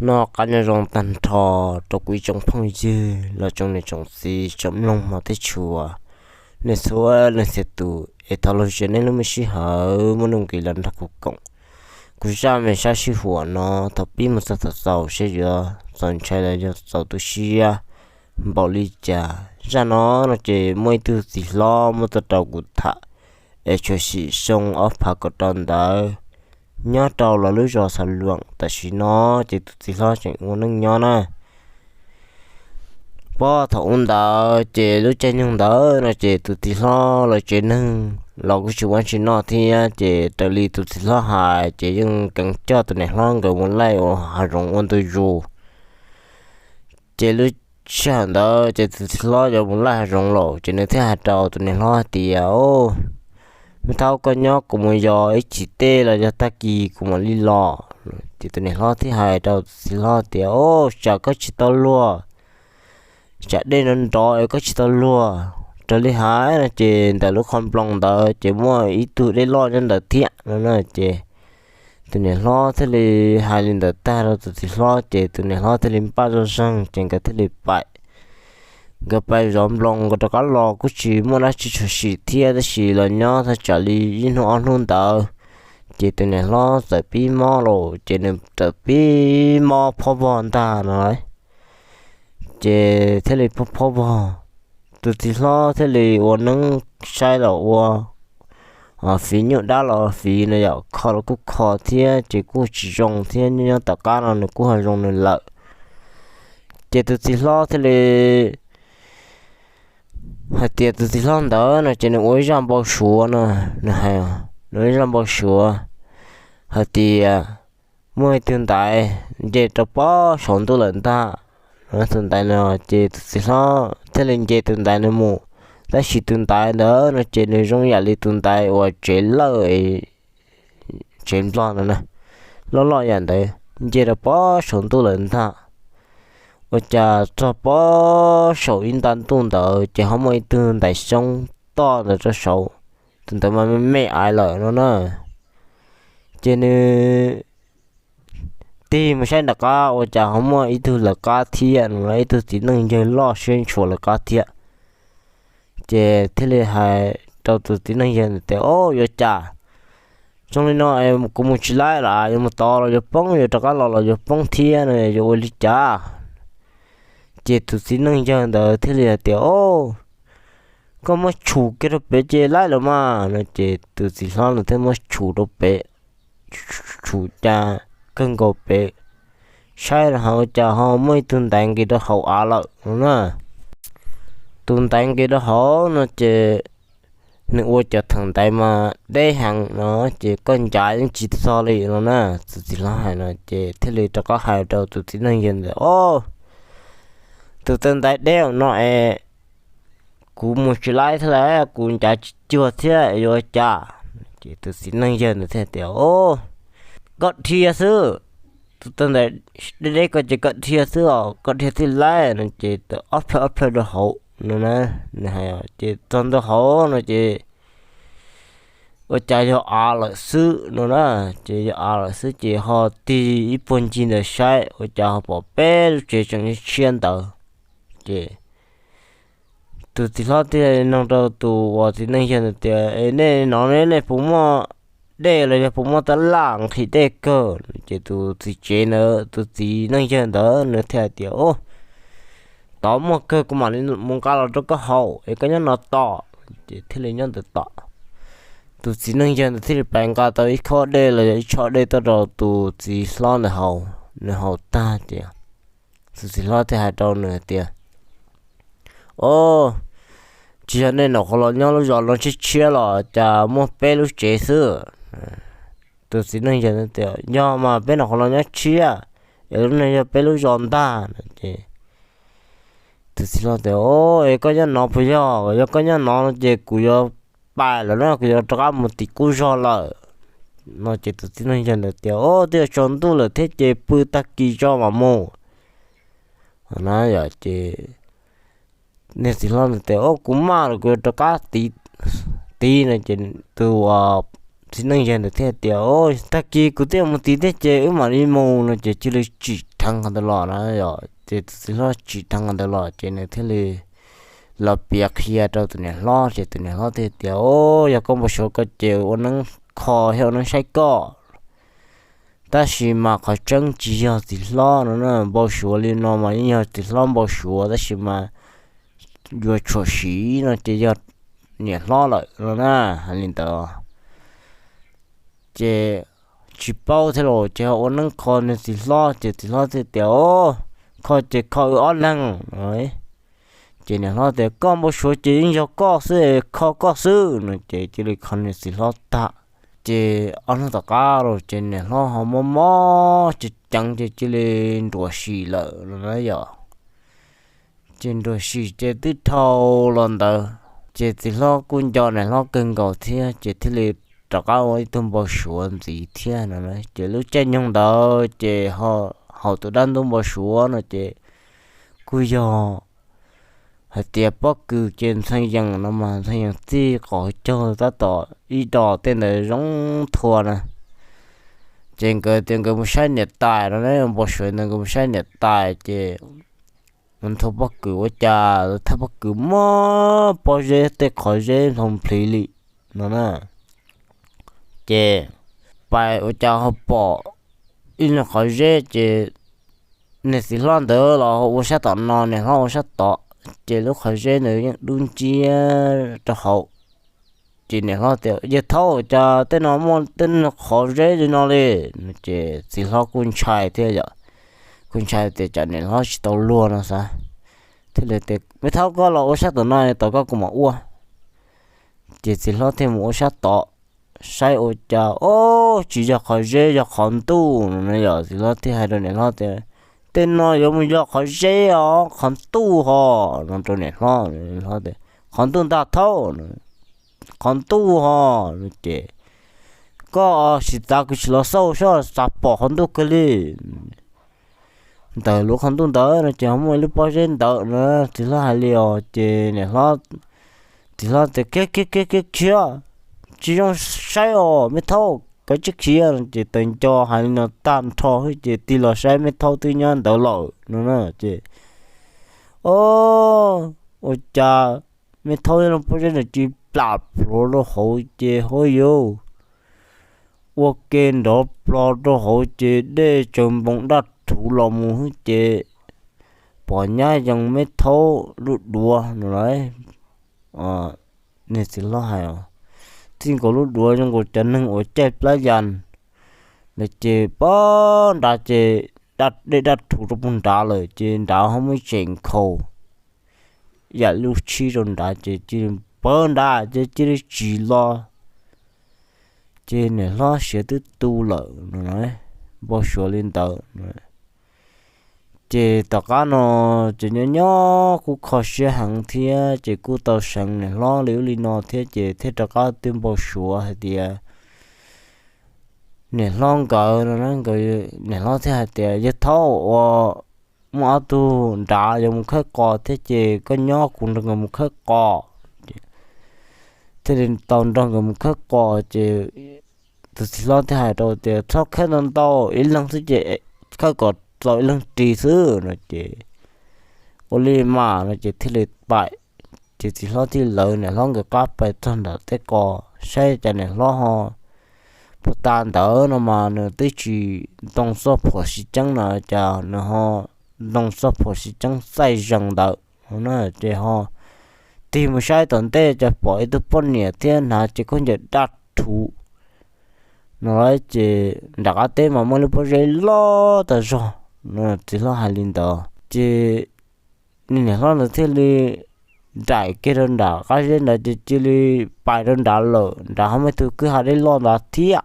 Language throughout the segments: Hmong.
Noj qab nyob zoo tag nrho rau kuv ib tsoom phooj ywg los tsoom niam tsoom txiv tsoom mloog hmov thiab tshua, nej txhua leej txhia tus es thov lug sis nej lub me sij hawm muaj nuj nqis los nrog kuv koom kuv zaj me sab sij huam no thaum pib mus txog thaum xaus seb yuav txaus ntshai los yog txaus tu siab npaum li cas. Zaj no no ces muaj ib tug txiv hlob muab tuaj rau kuv tham es tshwm sim xyoo ob phav kaum rau ntawd nyob rau lawv lub zos Xav Luam. Tam sim no ces tus txiv hlob tseem ua neej nyob na. Puag thaum ub ntawd ces lub caij nyoog ntawd no ces tus txiv hlob lawv tsev neeg los kuj tsis ua tsis noj thiab, ces raws li tus txiv hlob hais ces yeej keev coj tus niam hlob nkawd mus laij ua hav zoov ua ntu zus. Ces lub sij hawm ntawd ces tus txiv hlob yuav mus laij hav zoov lawm ces nws thiaj hais rau tus niam hlob hais tias, Au, me thaub, koj nyob kuv mus yos ib chim tej los yog tag kis kuv mam li los. Ces tus niam hlob thiaj hais rau tus txiv hlob tias, Au, tsam koj tsis tau luag, tsam dej nrov nrov es koj tsis tau luag. Raws li hais no ces ntawm lub qhov nploos ntawd ces muaj ib tug dej loj nyob ntawd thiab no na. Ces tus niam hlob thiaj li hais li ntawd tag rau tus txiv hlob ces tus niam hlob thiaj li npaj zoj zeeg ces nkawd thiaj li pais. Nkawd pais zov nploos nkawd rov qab los kuj tsis muaj dab tsi tshwm sim thiab, tab sis los nyob thaj tsam li ib hnub ob hnub ntawd ces tus niam hlob txawm pib mob lawm, ces nws txawm pib mob phob vog ntag no. Ces thiaj li phob phob vog, tus txiv hlob thiaj li ua neeb saib los ua fiv nyuj dab los fiv no yom, kho los kuj kho thiab ces kuj tsis zoo thiab, nyob tom qab no nws kuj ho zoo nws lawm. Ces tus txiv hlob thiaj li hais tias tus txiv hlob ntawd no ces nws ua ib zaj npau suav no, nws hais, nws ua ib zaj npau suav hais tias muaj ib tug ntaiv nce rau pob saum ntuj lawm ntag. Tus ntaiv no ces tus txiv hlob thiaj li nce tus ntaiv no mus, tab sis tus ntaiv ntawd no ces nws zoo yam li tus ntaiv uas tsev lawj, tsev nplog no na, loj loj yam ntawd nce rau pob saum ntuj lawm ntag. Ua cas txog pob saum ib nta ntuj ntawd ces ho muaj ib tug ntaiv xyoob toj ntawd rau saud, tus ntawd mas me me aiv lawm no na. Ces nws tig mus saib nram qab ua cas ho muaj ib tug lawv qab thiab no, ib tug txiv neej yawg loj siab ntshua lawv qab thiab. Ces thiaj li hais rau tus txiv neej yawg ntawd tias, Au, yuav cas zoo li no, kuv mus tsis laib lawm, yuav mus tod los yuav poob, yuav rov qab los los yuav poob thiab no, yuav ua li cas? Ces tus txiv neej yawg ntawd thiaj li hais tias, Au, koj muab tshum kiag rau pem ces laib lawm mas no. Ces tus txiv hlob nws thiaj muab tshum rau pem, tshum cas kawg nkaus pem, saib los ho ua cas ho muaj ib tug ntaiv nqis rau hauv av lawm no na. Tus ntaiv nqis rau hauv no ces nws ua cov theem ntaiv mas deb heev no, ces koj ncav yeej tsis txog li no na. Tus txiv hlob hais no ces thiaj li rov qab hais rau tus txiv neej yawg ntawd, Au, tus taw ntaiv deb no es kuv mus tsis laib thiab lawm, kuv ncav tsis cuag thiab, yuav ua cas? Ces tus txiv neej yawg ntawd thiaj tias, Au, koj dhia xwb, tus taw ntaiv deb deb ko ces koj dhia xwb os, koj dhia thiaj laib no. Ces tawm ob plhaw ob plhaw rau hauv no na, ces txog ntua hauv no ces ua cas yog av lawm xwb no na. Ces yog av lawm xwb ces ho tig ib puag ncig ntawd saib ua cas ho pom peb lub tsev tseem tshiab ntawd. Ces tus txiv hlob thiaj nug rau tus uas txiv neej yawg ntawd tias, Nej no nej puas muaj dej los yog puas muaj tab laj nqhis dej kawg? Ces tus txiv tsev ntawd, tus txiv neej yawg ntawd nws thiaj hais tias, Tod muaj kawg, kuv mam li mus nqa los rau koj haus es koj nyob no tos. Ces thiaj li nyob ntawd tos. Tus txiv neej yawg ntawd thiaj li pais nqa tau ib khob dej los yog ib tsho dej tuaj rau tus txiv hlob ntawd haus. Nws haus tag ces tus txiv hlob thiaj hais rau nws tias, O, tsis yog nej nyuam qhuav los nyob lub zos no tshiab tshiab los cas muaj peb lub tsev xwb? Tus txiv neej yawg tias, Yog mas, peb nyuam qhuav los nyob tshiab es lub no yog peb lub zos ntag no. Ces tus txiv hlob tias, O, es koj nyob no puas yog? Yog koj nyob no no ces kuv yuav pais lawm na, kuv yuav rov qab mus tim kuj zog lawm no. Ces tus txiv neej yawg ntawd tias, O, twb yuav tsaus ntuj lawm thiab ces pw tag kis tso mam mus na. Yog ces niag txiv hlob ntawd tias, O, kuv maj lawm, kuv yuav rov qab tiv no. Ces tus uas txiv neej yawg ntawd thiaj tias, Tag kis kuv twb mus tid thiab ces wb mam li mus no. Ces cia li tsim dheev qhov ntawd los na yom. Ces tus txiv hlob tsim dheev qhov ntawd los ces nws thiaj li los piav qhia rau tus niam hlob ces tus niam hlob thiaj tias, Yog koj npau suav ko ces ua neeb kho thiab ua neeb saib koj. Tab sis mas qhov tseeb tsis yog txiv hlob no na, npau suav li no mas yeej yog txiv hlob npau suav tab sis mas yuav tshuam siv no ces yog niam hlob lawm no na. Hais li ntawd ces tsis paub thiab los ces ua neeb kho nws txiv hlob ces txiv hlob thiaj tias, Kho ces kho wb ob leeg. Ces niam hlob tias, Koj npau suav ces yeej yog koj xwb, kho koj xwb no ces cia li kho nws txiv hlob tag. Ces ob hnub tom qab los ces niam hlob ho mob mob ceev ceev ces cia li nruam sim lawm no na yom. Ces nruam sim ces twb dhau los ntawd ces txiv hlob kuj nco niam hlob kawg nkaus thiab ces thiaj li rov qab ua ib tug npau suav ntxiv thiab no na. Ces lub caij nyoog ntawd ces ho haum tus dab ntub npau suav no ces kuj yog hais tias pob kws ces ntxhee yees no mas ntxhee yees txij qhov caug tab tom ib dos tej ntawd zoo thua na. Ces nkawd tias nkawd mus saib niam tais no na, npau suav ntawd nkawd mus saib niam tais ces mus nthua pob kws ua cas thaj pob kws muaj pob zeb tej qhov zeb hloov plhis li no na. Ces pais ua cas ho pom ib leeg qhov zeb ces niag txiv hlob ntawd los ua sab tom no, niam hlob ua sab tod, ces lub qhov zeb ntawd yeej dub nciab rau hauv. Ces niam hlob tias, Yawg thaub, cas tej no muaj tej qhov zeb li no li? Ces txiv hlob kuj ntshai thiab yom, kuj ntshai tias tsam niam hlob tsis tau luag no xav, thiaj li tias, Me thaub, koj los ua sab tom no, tom koj kuv mam ua. Ces txiv hlob thiaj mus ua sab tod, saib ua cas, o, tsis yog qhov zeb, yog qhov ntuj no yom. Txiv hlob thiaj hais rau niam hlob tias, Tej no yuav mus yog qhov zeb os, qhov ntuj ho, no rau niam hlob. Niam hlob tias, Qhov ntuj ntag thaub, qhov ntuj ho. Ces koj sim txav kuv tsis los xauj saib, txav pom qhov ntuj kawg li. Ntawm lub qhov ntuj ntawd no ces ho muaj ib lub pob zeb ntawd no, txiv hlob hais li os. Ces niam hlob, txiv hlob tias, Khiav khiav khiav khiav khiav, tsis zoo saib os me thaub, kav tsij khiav. Ces taws nco hais li no tag nrho xwb ces tig los saib me thaub twb nyob ntawd lawm no na. Ces, o, ua cas me thaub nyob lub pob zeb ntawd tsis plam plhuav rau hauv ces, hov yau, ua ke nrov plho rau hauv ces dej tsaws npoo daj rhuv los mus xwb ces pom nyab yees me thaub lub duav no lauj. Niag txiv hlob hais, txij nkaus lub duav zoo nkaus cov neeg uas caij plab yas lawm ces pog nrad ces dej daj rhuv rau puag nrad lawm ces nrad ho muaj ib tsev nkhaus yam lub tshib rau nrad ces cia li pawg nrad ces cia li tsim los. Ces niam hlob siav twb tu lawm no, npau suav li ntawd. Ces tom qab no ces nyob nyob kuj kho siab heev thiab ces kuj tau seev niam hlob li ub li no thiab ces thiaj rov qab twb npau suav hais tias niam hlob nkawd no, niam hlob thiaj hais tias, Yawg thaub, ua muaj ob tug nrad yuav mus khawb qos thiab ces koj nyob kuv nrog nkawd mus khawb qos. Thiaj li tau nrog nkawd mus khawb qos ces tus txiv hlob thiaj hais rau tias, Txhob khawb ntau ntau, ib leeg xwb ces khawb kom txaus ib leeg ris xwb no ces ua li mas no ces thiaj li pais. Ces txiv hlob thiaj lawv niam hlob nkawd qab pais txog nram tej ko saib cas niam hlob ho puag ta ntawd no mas nws twb tsis ntoo txoj phuam sib ceeb no cas nws ho ntoo txoj phuam sib ceeb txaij zees ntawd no na ces ho tig mus saib tom ntej cas pom ib tug poj niam thiab hnav cev khaub ncaws daj rhuv no lawm ces nram qab teb mas muaj lub pob zeb loj tas zog no. Txiv hlob hais li ntawd ces niag niam hlob ntawd thiaj li nraim kiag rau nram qab zeb ntawd ces cia li pais rau nrad lawm, nrad ho muaj ib tug kwj ha dej loj ntawd thiab.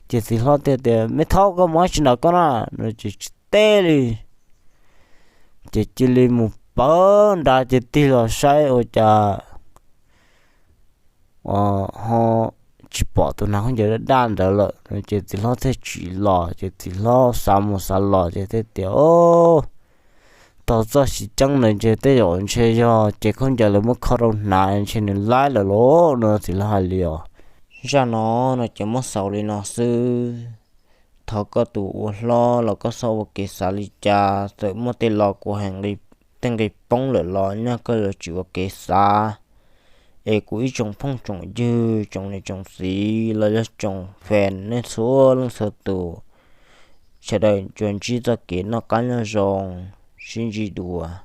Ces txiv hlob thiaj tias, Me thaub, koj mus dab tsi nram koj na? No ces tsis teb li. Ces cia li mus pawg nrad ces tig los saib ua cas ho tsis pom tus hnav khaub ncaws daj daj ntawd lawm no ces txiv hlob thiaj tsim los ces txiv hlob xav mus xav los ces thiaj tias, Tau txoj sib ceeb ntawd ntshe tej zaum ntshe yog cev khaub ncaws lawv muab kho rau hnav ntshe nws laib lawm lauj no, txiv hlob hais li os. Zaj no no ces muab xaus li no xwb. Thov koj tus uas hlob los koj txhob ua kev xav li cas, txawm muaj tej lo kuv hais, tej nqi poob lawm los nyaj koj yuav tsum ua kev xav. Es kuv ib tsoom phooj tsoom ywg, tsoom niam tsoom txiv los yog tsoom fans nej txhua leej txhua tus, sawv daws tsuas ntsib txoj kev noj qab nyob zoo, sib ntsib dua.